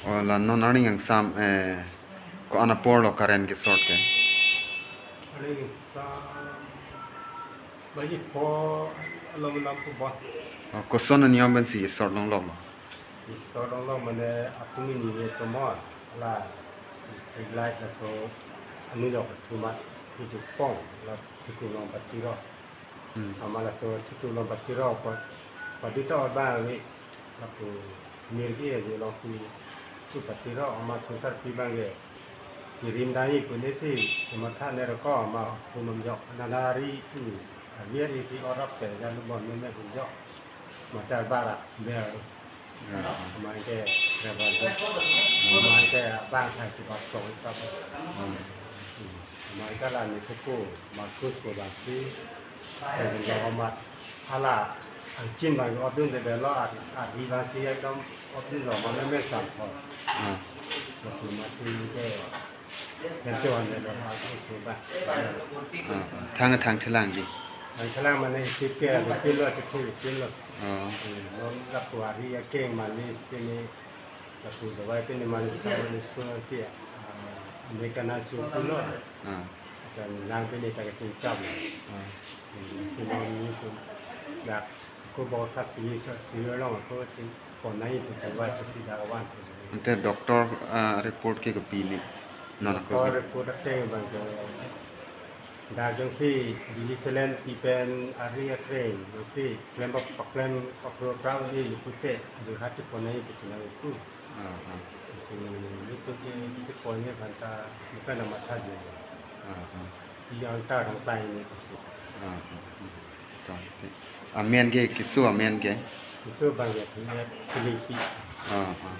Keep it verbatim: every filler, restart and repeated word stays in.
O la non arni kangsam, eh, ko-an apor lo current ke-short ke? Arni kangsam baji pho along lam tu bon. O, koson aniyom pensi ke-short longlok lo? Ke-short longlok mane atum ini ye tomon la street light laso anujok thumat kejupong la thutu long patiro. Hmm. Amat laso thutu long patiro pa, padi ta abang ni lapu mirgi ajo longsi thu patiro amat sungsar pi abang ke kirim dai pu nesi kematha ne roko amat humam jok nanari tu aviar isi orok te jan bon meme hun jok machar bara ber. Ya. Amai ke driver jok. Amai ke abang hai si bak tong ta. Hmm. Amai ke la ni suku Markus ko bangsi. Kevin lo amat hala angchin bang odun de belo ar ar ri bangsi ekdom odun lo mane me sam ko. Hmm. Waktu masih ke Nanti wan lo ha ko so ba. Ah, ah. Thang thang thelang di. Thang thelang mane sip ke ada pilo ke pilo pilo. Oh. Hmm, non lapu ari ya keng manis kini lapu dawai kini manis ka manis ko si, ah, American na su pilo. Ah. Dan lang kini ta ke singcam. Ah. Hmm, si non ni tu dak ko bahut khas si si long ko si pon nai tu si wa si dak wan. Ante doctor, ah, report ke kopi ni? Non ko Doctor report ateng bang ke dak jongsi bili selen pi pen ari atreng jongsi klem pak paklem pakro krau ni lipute jongsi pon nai pu chinang itu. Ah, ah. Si itu ke si pon ni banta bukan nama tadi. Ah, ah. Yang ta dang tai ni kusi. Ah, ah. Tong, te. Amen ke, keso amen ke? Keso bang ya, ya, Philippi. Ah, ah.